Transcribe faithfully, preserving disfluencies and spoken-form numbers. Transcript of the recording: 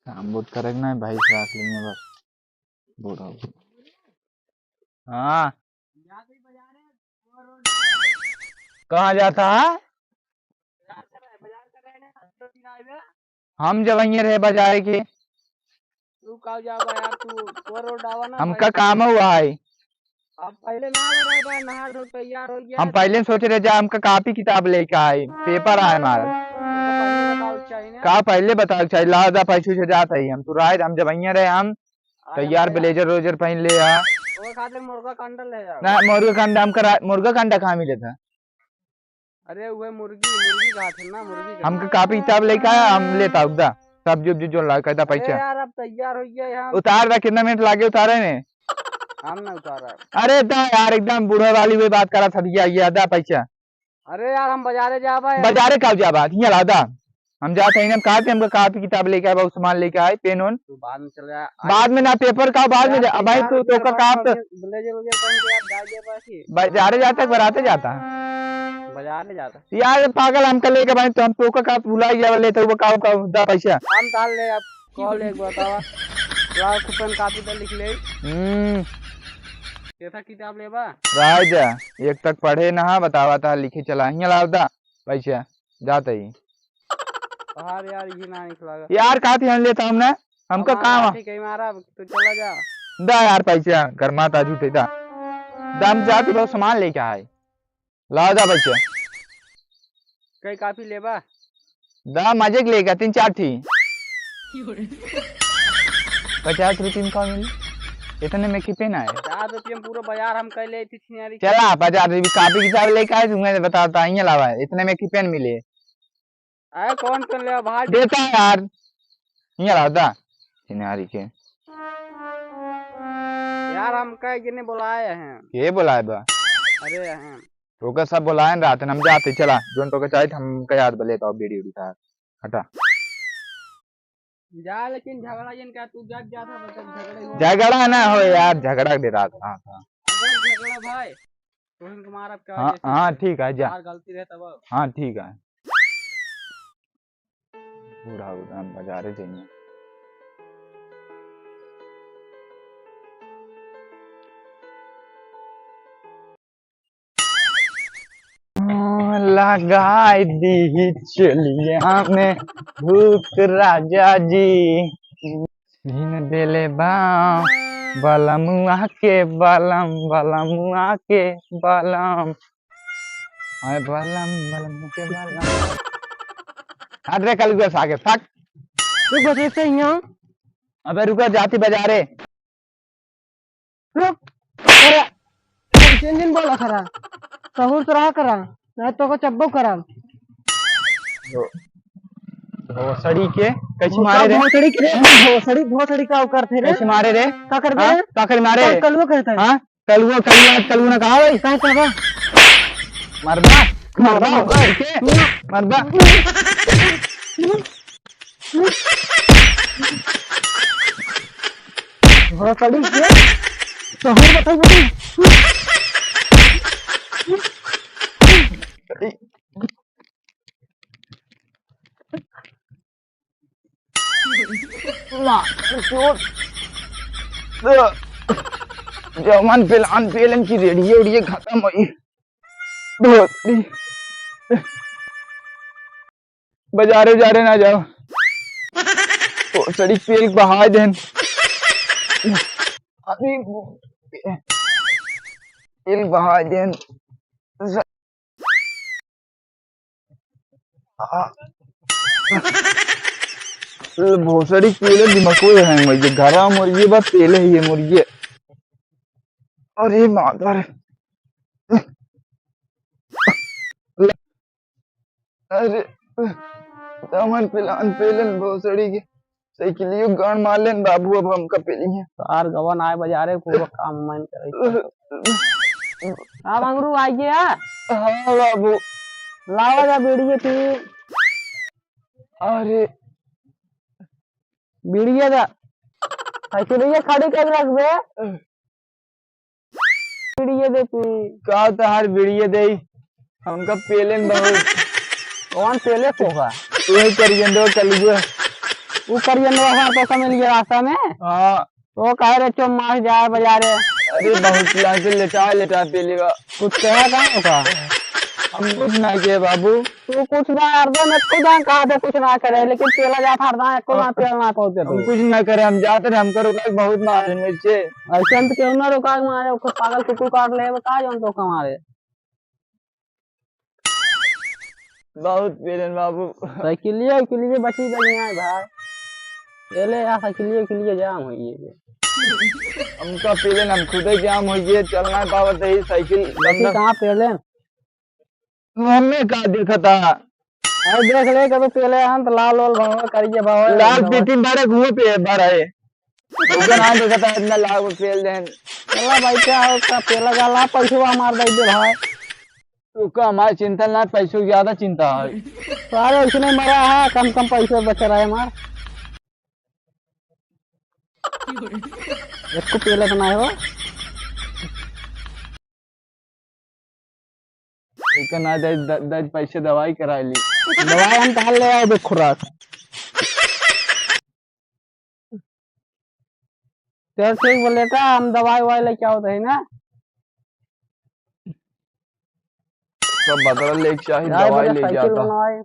काम बहुत करे के ना है, भैंस राख लेंगे बस। बूढ़ा हो। हाँ। कहाँ जाता है? हम जब वहीं रहे बाजारे के। तू का जाबा यार, तू तोर रोड आवा ना हमका भाई। काम हुआ है। अब पहले ना लगा बा, नहा धो तैयार हो गया हम है। पहले सोच रहे जा, हमका कापी किताब लेके आए, पेपर आए हमारा। हमको पहले बताओ चाहिए ना। का पहले बताओ चाहिए? लाओ जा, पैसे से जात है हम, तू राय हम जब वहीं रहे हम अरे तैयार भैया। ब्लेजर व्लेजर पहन ले आ। वो खातिर मुर्गा कंडा ले जाओ। ना, मुर्गा कंडा हमका रा-, मुर्गा कंडा कहाँ मिले था? अरे उहे मुर्गी, मुर्गी कहा थे ना, मुर्गी कहा। हमके कापी किताब लेके आया, हम लेता उदा। सब्जी उब्जी जो ला, कहता अरे पैसा। यार, अब तैयार हो गया हम। उतार दा, कितना मिनट लागे उतारे में? हम ना उतारा। अरे दा यार, एकदम बूढ़े वाली हुई बात करा था, ये, ये दा पैसा। अरे यार, हम बाजारे जाबा है। बाजारे का जाबा? हियाँ ला दा। हम जात हई ना, हम कहा थे हमका कापी किताब लेके आए बा, सामान लेके आए, पेन ओन। तू बाद में चले आ। बाद में ना, पेपर का बाद में यार, जा, भाई यार, तू, तो का बात तो ब्लेजर व्लेजर पहन के यार जा, जा, बाकी। बाजारे जाता है, बराते जाता है? बाजारे जाता। यार पागल, हमका लेके भाई, तो हम तो का, का भुला गया, लेते हुए का, का दा पैसा। हम डाल ले, अब कॉल एक बतावा। लाओ, कुपन कापी तो लिख ले। हम्म। कैसा किताब लेबा? राय जा, एक तक पढ़े ना, बतावा था, लिखे चला, हियाँ लाओ दा पैसा, जाते ही। तोहार यार, ये ना निकला। यार, का थी हम लेता हम ना, हमका हमारा काम है। ठीक है, हमारा, तू चला जा। दा यार पैसा, गरमात आजू ते दा। दा हम जाती बहुत सामान लेके आए। लाओ दा पैसा। कई कापी लेबा? दा मजे के लेके तीन चार ठी। पचास रुपये में का मिली? इतने में की पेन आए? पचास रुपये में पूरा बाजार हम कई ले थी छिनारी के। चला, पचास रुपये कापी किताब लेके आए, तुम्हें बताता, हियाँ लावा है, इतने में की पेन मिले। अरे कौन पेन ले भाई? देता है यार, हियाँ लावा दा, छिनारी के। यार हम कह के नहीं बुलाए हैं। के बुलाए बा? अरे हैं। ओकर सब बुलाए न रात, हम जाते, चला, जोन तोके चाहिए, हमका याद बा, लेके आओ बीड़ी उड़ी का, हटा। जा, लेकिन झगड़ा जिन का तू जग जा था, मतलब झगड़े हो। झगड़ा ना हो यार, झगड़ा के रात रहा था। अगर झगड़ा भाई, तो इनको मार अब क्या हाँ, वजह से हाँ, ठीक है, जा। यार गलती रहे तब। हाँ, ठीक है। बूढ़ा उधर बाजारे जाइए। लगाई दी चलिया में हुक राजा जी। छीन देले बा बलमुआ के बलम, बलमुआ के बलम। अरे बलम, बलम के बलम। हट रे कलुआ सागे, फट। रुक बस, ऐसे ही यहाँ। अबे रुको, जाती बाजारे। रुक, अरे, तीन दिन बोला खरा, सहूर से रहा करा, नहीं तो को चब्बो करा। भोसड़ी के, कैसे मारे रे? भोसड़ी के रे, भोसड़ी, भोसड़ी का करते रे? कैसे मारे रे? का कर दे? हाँ? का कर मारे? कल-, कलुआ कहता है। हाँ? कलुआ, कलुआ, कलुआ ना कहा भाई? का कहबा? मरदा, मरदा, मरदा, के? मरदा। भोसड़ी के? तो हम बताई, बताई। मार चोट। जवन प्लान पेलन की रेडियो उड़िए खत्म होई। धोती। बाजारे उजारे ना जाओ। तो सड़ी पेल बहा देन। अरे, पेल बहा देन। आ। ए, भोसड़ी के पेले दिमाग को है मुर्गी, घरा मुर्गी बा, पेले ही है मुर्गी। अरे माता रे। अरे, तमन पिलान पेलन भोसड़ी के। साइकिलियो गाड़ मार लेन बाबू, अब हमका पेली है। तार गवन आए बाजारे, पूरा काम मन करे। हाँ मंगरू, आ गया? हाँ बाबू। लावा जा बीड़िए पी। अरे। बीड़िए जा। साइकिलिए खड़ी कर रख बे। बीड़िए दे पी। का तहार बीड़िए दे? हमका पेलेन बहुत। कौन पेले को का? तू ही करिए दो कलुआ। ऊ करियनवा है तो का मिल गया रास्ता में? हाँ। तो कहे रे चो मार जाए बाजारे। अरे बहुत लागे, लेटा लेटा पी लेगा। कुछ कहा का होगा? हम कुछ ना किए बाबू। तू कुछ ना, हरदम एको दान कहा दे कुछ ना करे, लेकिन पेला जात हरदम एको दान पेल ना पहुंचे हम तू। कुछ ना करे, हम जाते रहे, हमको रोका बहुत मारे मिर्चे। ऐसे हम तो क्यों ना रोका मारे, खुद पागल कुकुर काट ले, वो का जान तो कमारे। बहुत पेलन बाबू। साइकिलिया, साइकिलिया बची बनी है भाई। ए ले यार, साइकिलिया, साइकिलिया जाम हो गई है। हमका पेलन, हम खुदे जाम हो गए, चल ना पावत है, साइकिल देखी बंद। कहाँ पेलन? तू हमें का देखता? अरे देख ले, कब पेले हम तो लाल वाल भाव, करिए भाव, लाल भाव। पीती बारे घूमे पे बार है। ओकर ना देखता, इतना लाल पेल देन। चला भाई, क्या हो, का पेला गाला, पैसवा मार दे दे भाई। तू का हमारे चिंता ना, पैसों की ज्यादा चिंता है। सारे इसने मरा है, कम कम पैसे बच रहा है हमार। इसको पेला तो ना हो। इका ना दे, द-, दे पैसे दवाई करा ली। दवाई हम कहाँ ले आए, देख खुराक। चल ठीक बोले का, हम दवाई वाई लेके आओ तो है ना। सब बदल लेके चाही, चाहे दवाई बोले ले साइकिल जाता। बनवाए।